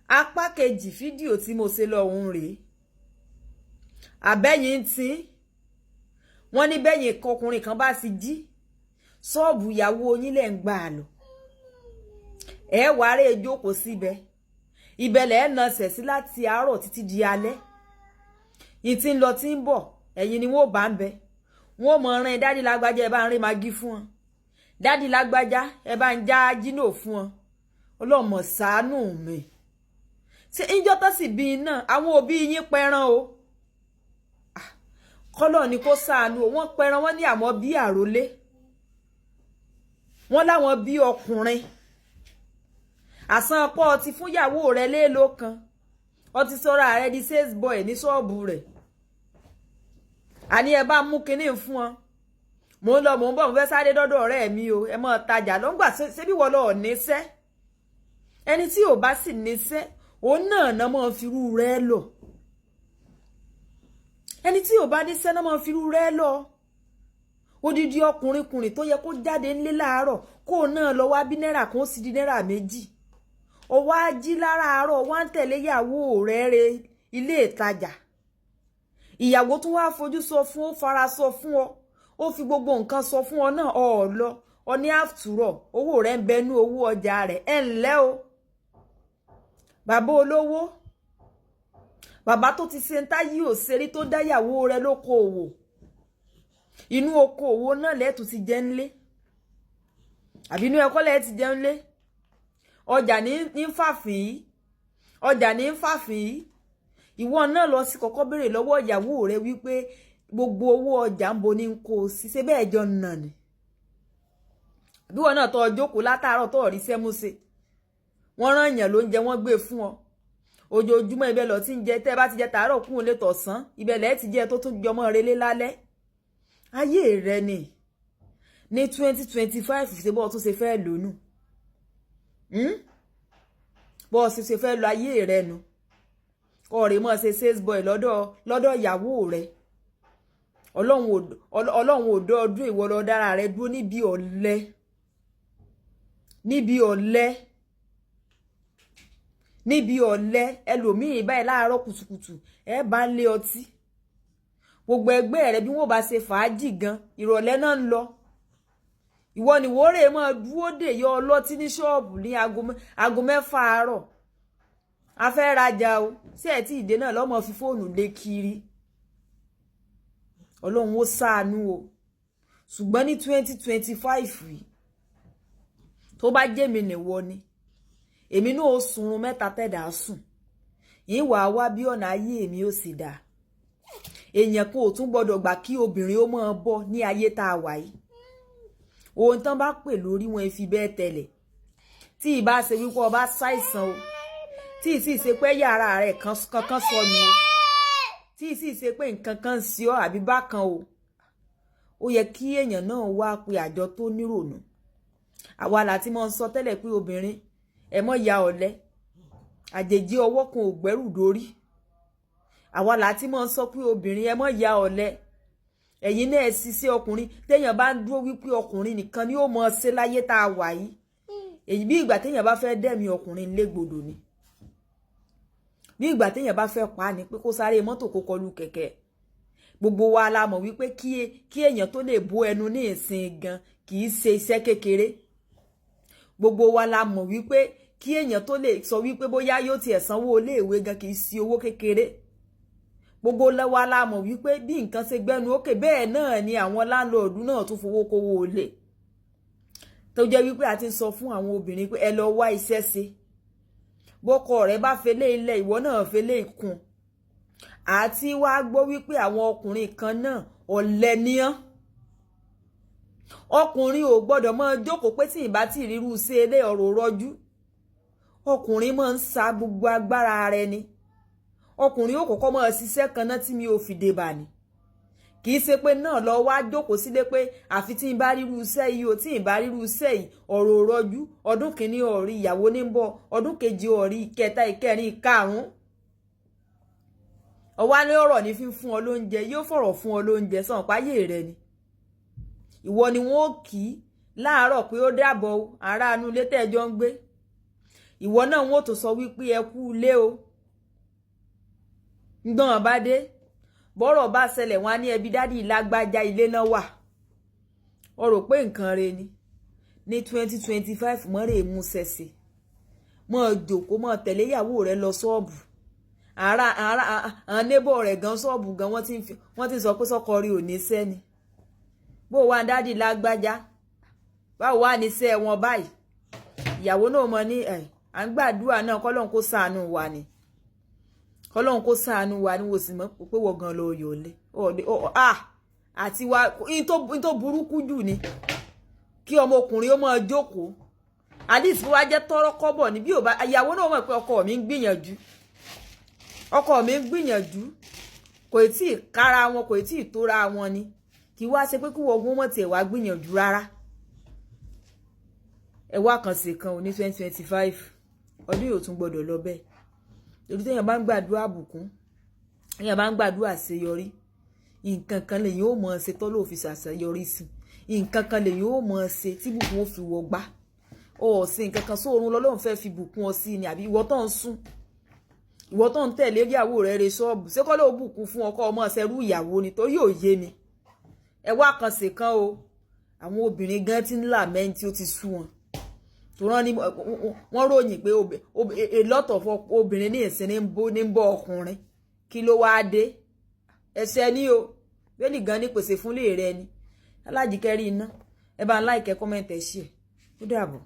Apá kejì fídíò tí mo ṣe lọ́hùn rèé. Àbẹ́yìn tí wọ́n ní bẹ́yìn ọkùnrin kan bá sì jí ṣọ́ọ̀bù ìyàwó yín lẹ̀ ń gbà lọ, ẹ wàá rè jókòó síbẹ̀, ibẹ̀ lẹ̀ ń nasẹ̀ sí láti àárọ̀ títí di alẹ́. Ìtì ń lọ tí ń bọ̀, ẹ̀yin ni wọ́n bá ń bẹ, wọ́n mọ̀ ọ́n rán. Daddy lágbájá, ẹ bá ń rí Maggi fún wọn. Daddy lágbájá, ẹ bá ń já jínò fún wọn. Ọlọ́mọ ṣàánú mi. Ṣé ìjọ tó sì bí iná àwọn òbí yín pẹran o? Kọ́lọ̀ ni kó ṣàánú o. Wọ́n pẹran, wọ́n ní àwọn bí àrólé, wọ́n láwọn bí ọkùnrin. Àsan ọpọ́ ti fúnyàwó rẹ̀ léèló kan, ọtí sọ́ra rẹ̀ di sales boy ní ṣọ́ọ̀bù rẹ̀. Àní ẹ bá mú kinní fún ọ, mò ń lọ, mò ń bọ̀, mo fẹ́ sáré dọ́dọ̀ ọ̀rẹ́ mi o. Ẹ mọ̀ tajà ló ń gbà. Ṣébí wọ́n lọ níṣẹ́? Ẹni tí ò bá sì níṣẹ́, òun náà náà máa fi irú rẹ̀ lọ. Ẹni tí ò bá níṣẹ́ náà máa fi irú rẹ̀ lọ. Odidi ọkùnrin kùnrin tó yẹ kó jáde ńlé láàárọ̀, kó náà lọ wá bí náírà kan ó sì di náírà 2. Ó wá jí láràárọ̀, wá ń tẹ̀lé ìyàwó rẹ̀ re ilé ìtajà. Ìyàwó tún wá fojú sọ fún ó, fara sọ fún ọ, ó fi gbogbo nǹkan sọ fún ọ náà. Ọ lọ, ọ ní àtúrọ̀ owó rẹ̀ ń bẹnu owó ọjà rẹ̀. Ẹ ǹlẹ́ o, bàbá olówó, bàbá tó ti ṣe ń táyé òṣèré, tó dáyàwó rẹ̀ lókoòwò. Inú okoòwò náà lẹ́ẹ̀tù ti jẹ́ ńlé, àbí inú ẹ̀kọ́ lẹ́ẹ̀ ti jẹ́ ńlé. Ọjà ní ń fàfin yìí, ọjà ní ń fàfin yìí. Ìwọ náà lọ sí kọ́kọ́ béèrè lọ́wọ́ ìyàwó rẹ wípé gbogbo owó ọjà ń bo ní kó o sí. Ṣé bẹ́ẹ̀ jọ nà ni? Àbí wọn náà tọ́ ọ jókòó látàárọ̀ tó rí sẹ́múṣe, wọ́n rán èèyàn lóúnjẹ, wọ́n gbé fún ọ ojoojúmọ́, ibẹ̀ lọ tí ń jẹ. Tẹ́ bá ti jẹ tàárọ̀ kún un lé, tọ̀sán ibẹ̀ lẹ́ẹ̀ ti jẹ, tó tún jọmọ́ relé lálẹ́. Ayé rẹ ni ní 2025. Ṣe bọ́ tún ṣe fẹ́ lónù bọ́ ọ ṣe fẹ́ lọ ayé rẹ nu, kọ́ rè mọ́ ṣe sales boy lọ́dọ̀ ìyàwó rẹ. Ọlọ́run ò dọ́ ọdún, ìwọ lọ dára rẹ dúró níbi ọ̀lẹ, níbi ọ̀lẹ, níbi ọ̀lẹ. Ẹlòmíì báyìí, láàárọ̀ kùtùkùtù ẹ bá ń lé ọtí. Gbogbo ẹgbẹ́ rẹ, bí wọ́n bá ṣe fàájì gan, ìrọ̀lẹ́ náà ń lọ. Ìwọ ni wòórè máa dúró dè yọ ọlọ́tí ní ṣọ́ọ̀bù ní aago 6 àárọ̀. A fẹ́ rajà o, sí ẹ̀ tí ìdè náà lọ́mọ fi fóònù lé kiri. Ọlọ́run ó ṣàánú o. Ṣùgbọ́n ní 2025 yìí, tó bá jẹ́ mi nìwọ ni, èmi náà ó sunrun mẹ́ta tẹ̀dá sùn yín, wàá wá bí ọ̀nà ayé mi ó sì dáa. Èèyàn kan ò tún gbọ́dọ̀ gbà kí obìnrin ó máa bọ́ ní ayé tá a wà yìí. Ohun tán bá pè lórí wọn fi bẹ́ẹ̀ tẹ̀lẹ̀. Tí ì bá ṣe wípé ọba ṣàìsàn o, tí ì sì ṣe pé yàrá rẹ̀ kankan sọnù o, tí ì sì ṣe pé nǹkan kan ń ṣe ọ́ àbí bákan o, ó yẹ kí èèyàn náà wá pe àjọ tó nírònú. Àwa láti mọ́ ń sọ tẹ́lẹ̀ pé obìnrin, ẹ mọ́ ya ọ̀lẹ, àjèjì ọwọ́ kan ò gbẹ́rù dórí. Àwa láti mọ́ ń sọ pé obìnrin, ẹ mọ́ ya ọ̀lẹ, ẹ̀yin náà ṣiṣẹ́. Ọkùnrin téèyàn bá ń dúró wípé ọkùnrin nìkan ni ó mọ̀ ṣe láyé tá a wà yìí, èyí bí ìgbà téèyàn bá fẹ́ dẹ̀mí ọkùnrin légbodò ni, bí ìgbà téèyàn bá fẹ́ pa á ni pé kó sáré mọ́tò kó kọlu kẹ̀kẹ́. Gbogbo wa la mọ̀ wípé kí èèyàn tó lè bó ẹnu ní ìsìn gan kì í ṣe iṣẹ́ kékeré. Gbogbo wa la mọ̀ wípé kí èèyàn tó lè sọ wípé bóyá yóò tiẹ̀ sanwó iléèwé gan kì í ṣe owó kékeré. Gbogbo wa la mọ̀ wípé bí nǹkan ṣe gbẹnu ókè, bẹ́ẹ̀ náà ni àwọn landlord náà tún fowó kówó olè, tó jẹ́ wípé a ti ń sọ fún àwọn obìnrin pé ẹ lọ wá iṣẹ́ ṣe. Bọ́kọ rẹ̀ bá fẹlé ilẹ̀, ìwọ náà fẹlé ìkun. Àti wá gbọ́ wípé àwọn ọkùnrin kan náà, ọ̀lẹ níyàn. Ọkùnrin ò gbọ́dọ̀ máa jókòó pé tí ìbá tí ìrírú sí ilé ọ̀rọ̀ rọjú. Ọkùnrin máa ń sa gbogbo agbára rẹ̀ ni. Ọkùnrin ó kọ́kọ́ máa ṣiṣẹ́ kan náà tí mi ò fi dé bá ni. Kì í ṣe pé náà lọ wá jókòó sílé pé àfi tí n bá ríru iṣẹ́ yìí o, tí n bá ríru iṣẹ́ yìí, ọ̀rọ̀ rọjú. Ọdún kìíní ọ̀rí ìyàwó ní ń bọ̀, ọdún kejì ọ̀rí, ìkẹta, ìkẹrin, ìkarùn-ún, ọwá ní ọ̀rọ̀ ní fi fún ọ lóúnjẹ. Yóò fọ̀rọ̀ fún ọ lóúnjẹ sàn páyé rẹ ni. Ìwọ ni wọn ó kì í láàárọ̀ pé ó dàbọ̀ aráàánú ilé tẹ́jọ́ ń gbé. Ìwọ náà wọn ò tó sọ wípé ẹ kú ilé o. Ngbọ́n bá dé, bọ́rọ̀ bá ṣẹlẹ̀, wọn á ní ẹbí daddy lágbájá, ilé náà wà. O rò pé nǹkan re ni ní 2025. Mọ́rẹ̀ mú sẹ̀sẹ̀, mọ́ jòkó, mọ́ tẹ̀lé ìyàwó rẹ lọ ṣọ́ọ̀bù. Ara ara àwọn neighbor rẹ̀ gan, ṣọ́ọ̀bù gan, wọ́n ti sọ pé sọ́kọ rí ò ní sẹ́ni bó wà, daddy lágbájá, báwo wà ní sẹ́ wọn báyìí? Ìyàwó náà mọ ní ẹ̀ à ń gbàdúrà náà, kọ́lọ́n kó ṣàánú wa ni, kọ́lọ́n kó ṣàánú wa ni. Wò sì mọ̀ pé wọ́n gan lọ yọ̀ọ́lẹ̀ àti wa. In tó burúkú jù ni kí ọmọkùnrin ó máa jókòó, at least bó wá jẹ́ tọ́rọ́ kọ́bọ̀ ní bí ò bá. Ìyàwó náà mọ̀ pé ọkọ mi ń gbìyànjú, ọkọ mi ń gbìyànjú, kò tí ì kára wọn, kò tí ì tóra wọn ni. Kì í wá ṣe pé kí wọ́n gún mọ́ tiẹ̀ wá gbìyànjú rárá. Ẹ wá kan sí kan ò ní 2025, ọdún yóò tún gbọdọ̀ lọ bẹ́ẹ̀, torí téèyàn bá ń gbàdúrà àbùkún, téèyàn bá ń gbàdúrà àṣeyọrí, nǹkan kan lèyìn ó mọ̀ ọ́ ṣe tọ́ ló fi ṣàṣeyọrí sí. Nǹkan kan lèyìn ó mọ̀ ọ́ ṣe tí bùkún ó fi wọ gbá ọ sí. Nǹkan kan sóorun lọ́lọ́run fẹ́ fi bùkún ọ sí ni, àbí ìwọ tó ń sùn, ìwọ tó ń tẹ̀lé ìyàwó rẹ̀ re ṣọ́ọ̀bù, ṣé kọ́ ló bùkún fún ọkọ ọmọ ṣẹrú ìyàwó ni? Torí ò yé mi. Ẹ wá kan ṣe kan o. Àwọn obìnrin gan ti ń lament, ó ti sú wọn. Tó rán ní wọ́n ròyìn pé a lot of obìnrin ní ìsìn ní ń bọ́ ọkùnrin. Kí ló wáá dé? Ẹsẹ̀ ní o bẹ́ẹ̀ni gan ní pèsè fúnlé rẹ ni alájíkẹ́rí iná. Ẹ bá ń like, comment, ẹ̀ ṣe. Ó dàbọ̀.